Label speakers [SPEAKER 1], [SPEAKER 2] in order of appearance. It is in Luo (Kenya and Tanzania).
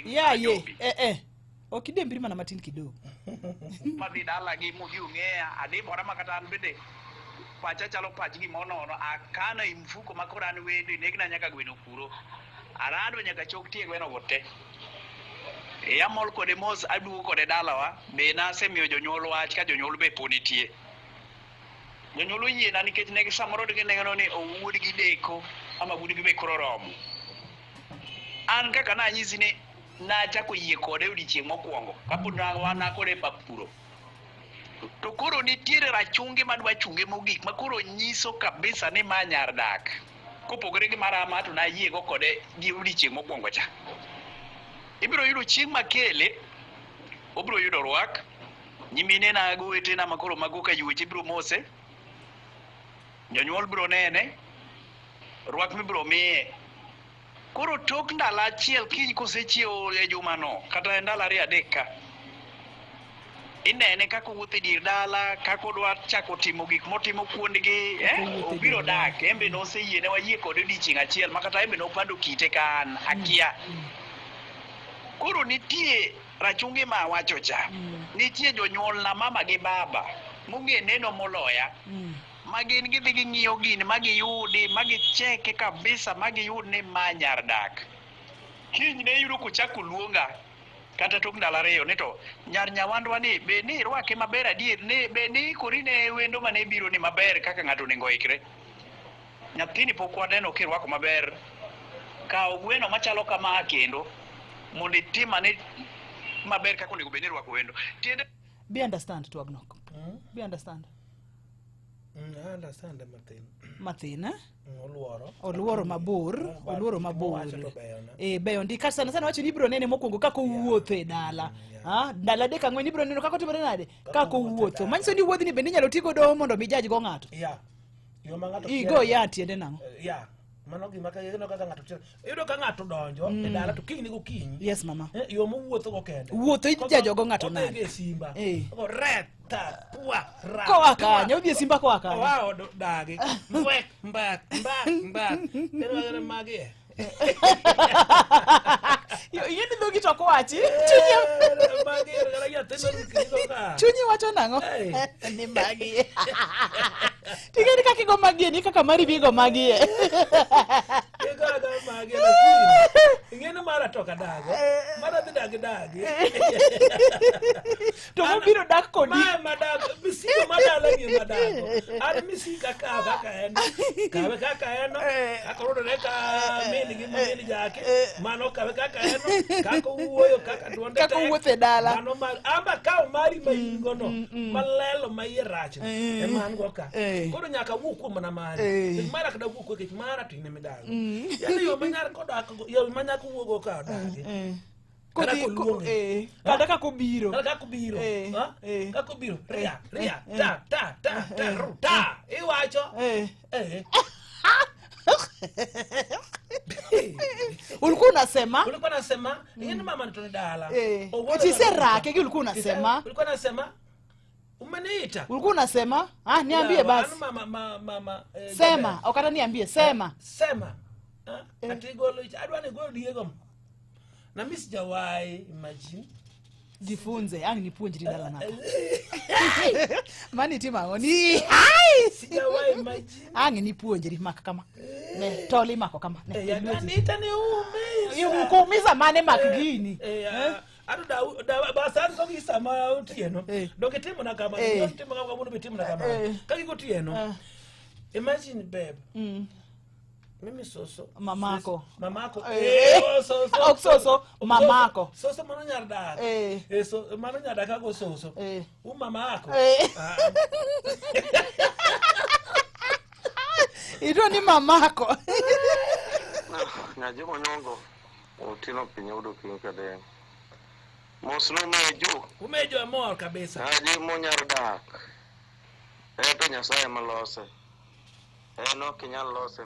[SPEAKER 1] gweng'
[SPEAKER 2] Yaye,
[SPEAKER 1] Ajobi.
[SPEAKER 2] eh eh. Ok idembri mana matin kidogo.
[SPEAKER 1] Madhi dalagi modhi ong'eya, adimbora ma kata an bende pacha chalo pach gima onono, akano e mfuko ma koro an wendo inegna nyaka gweno kuro. Arado nyaka chok tie gweno go te. E amol kode mos aduogo kode dalawa, be nasemiyo jonyuol wach ka jonyuol be po nitie. Jonyuol oyiena nikech ne samoro gineno ni owuodgi deko ama wuodgi be koro oromo. An kaka nanyisi ni nachako yie kode odiechieng' mokwongo kapod wan kode e pap puro. To koro nitiere rachungi madwa chunge mogik ma koro nyiso kabisa ni ma nyar dak. Kopogore gi marama to nayiego kode gi odiechieng' mokwongo cha. Ibiro yudo chieng' makele, obiro yudo rwak, nyiminena gi owetena ma koro mago ka yuoche biro mose, jonyuol biro nene, rwak mibiro miye. Koro tok ndalo achiel kiny kosechiewo e jumano kata e ndalo ariyo adek ka, inene kaka owuotho e dier dala, kaka odwa chako timo gik motimo kuondgi, eh?
[SPEAKER 2] Owuotho e
[SPEAKER 1] Obiro
[SPEAKER 2] dier dala.
[SPEAKER 1] dak, en be noseyiene wayie kode odiechieng' achiel ma kata en be nopando kite ka an, akia. Koro nitie rachungi ma awacho cha, nitie jonyuolna mama gi baba mong'e neno moloya ma gin gidhi ging'iyo gini ma giyudi ma gicheke kabisa ma giyud ni ma nyar dak. Kiny ne iyudo kochako luonga kata tok ndalo ariyo ni to nyar nyawandwa ni be ni irwake maber adier ni be ni ikori ne wendo mane biro ni maber kaka ng'ato onego oikre. Nyathini pok waneno kirwako maber. Kaw gweno machalo kama kendo mondo itim ane maber kaka onego bed ni irwako wendo. Tiende
[SPEAKER 2] Be understand twagno. Be understand.
[SPEAKER 3] I understand mathin.
[SPEAKER 2] Mathin, eh?
[SPEAKER 3] Oluoro.
[SPEAKER 2] Oluoro mabor,
[SPEAKER 3] But
[SPEAKER 2] oluoro mabor.
[SPEAKER 3] mowacho to beyona.
[SPEAKER 2] Eh, beyo ndi kata sana sana wacho ni ibiro nene mokwongo kaka owuotho e dala. Ah, ndalo adek ang'wen ibiro neno kaka otimore nade? Kaka
[SPEAKER 3] owuotho e
[SPEAKER 2] owuotho.
[SPEAKER 3] dala.
[SPEAKER 2] Manyiso ni wuodhni bende inyalo ti godo mondo mi jaj go ng'ato.
[SPEAKER 3] Yeah. Yo ma ng'ato
[SPEAKER 2] Igo ya tiende nang'o?
[SPEAKER 3] Ya. Mano gima ka ineno kaka ng'ato chiero. Iyudo ka ng'ato donjo e dala to kinyne gokinyi.
[SPEAKER 2] Yes mama.
[SPEAKER 3] Yo mowuotho go kende.
[SPEAKER 2] Wuotho ijajo go ng'ato
[SPEAKER 3] Odhi
[SPEAKER 2] nade?
[SPEAKER 3] e simba.
[SPEAKER 2] Eh.
[SPEAKER 3] Ogo re ta pua ra.
[SPEAKER 2] Koa
[SPEAKER 3] pua.
[SPEAKER 2] kanyo, odhi e simba koa kanyo.
[SPEAKER 3] Oa od dagi. Mbwek mbak mbak mbak. Ero wagere magi e.
[SPEAKER 2] Ing'e ni dhogi to ok wachi. Chunyi
[SPEAKER 3] Magi ero kata nyathi norukni go ka.
[SPEAKER 2] chunyi wacho nang'o?
[SPEAKER 3] Hey.
[SPEAKER 2] Ni magi. Ting'e ni kaka igo magie ni kaka mari bi igo magie.
[SPEAKER 3] Igo aga magi lakini. Ing'e ni mara to ok adago. Mara dhi dagi dagi.
[SPEAKER 2] To mobiro dak kodi.
[SPEAKER 3] Ma madago, misigo madala gi madago. An misika kawo kaka en. Kawe kaka en. Kaka orudore ka min gi min jake. Mano kawe kaka en. Kaka owuoyo, kaka duonde
[SPEAKER 2] Kaka
[SPEAKER 3] tek.
[SPEAKER 2] owuotho e dala.
[SPEAKER 3] Mano mar amba kaw mari ma in go no. Malelo ma iye rach. Ema an go ka. Koro nyaka awuo kuom mana mari. Nikech mara ok dawuo kuom nikech mara to in ema idago. Yaani yo ma nyar kodak go, yo ma nyako wuok go ka odagi. Kata
[SPEAKER 2] Kodhi- ko-
[SPEAKER 3] koluonge.
[SPEAKER 2] kata kaka obiro.
[SPEAKER 3] Kata kaka obiro. Ha? Kaka obiro. Ria, ria, ta, ta, ta, ta, ru, ta. Iwacho.
[SPEAKER 2] Ulikuwa unasema?
[SPEAKER 3] Ulikuwa unasema, mm. Mama nitone dala. Owuoyo
[SPEAKER 2] Eti
[SPEAKER 3] kaka
[SPEAKER 2] serake gi ulikuwa unasema?
[SPEAKER 3] Ulikuwa unasema? Umeniita.
[SPEAKER 2] Ulikuwa unasema? Ah, niambie
[SPEAKER 3] Ya,
[SPEAKER 2] basi.
[SPEAKER 3] anu mama, mama, mama,
[SPEAKER 2] Sema,
[SPEAKER 3] Jaber.
[SPEAKER 2] okata niambie, sema.
[SPEAKER 3] Sema. Ha? Ati golo adwa ni golo Diego. Na mimi sijawahi imagine.
[SPEAKER 2] Jifunze, yani nipuonjri dala naka. Mani timo ang'o? Ni hai!
[SPEAKER 3] Sijawahi imagine.
[SPEAKER 2] Ang' nipuonjri mak kama. Ne, tol imako kama. Ne,
[SPEAKER 3] Eh,
[SPEAKER 2] lweti.
[SPEAKER 3] Anita ni umisa.
[SPEAKER 2] Kuumiza mane mak gini.
[SPEAKER 3] Ado da basan ko gi sama otieno. Donge timo na kama, timo kama mondo bitimo na kama. Ka gi otieno. Imagine babe. Mimi soso.
[SPEAKER 2] Mamako.
[SPEAKER 3] Mamako. Oh, soso.
[SPEAKER 2] Ok soso, mamako.
[SPEAKER 3] Soso mano nyar dak. So, mano nyar dak ago soso. U mamako. Ah.
[SPEAKER 2] Ito ni mamako.
[SPEAKER 4] Nyaji monyongo otino piny udo piny kadem. Mos numejo.
[SPEAKER 3] Umejo amor kabisa.
[SPEAKER 4] Nyaji monyar dak. En to Nyasaye malose. En ok inyal lose.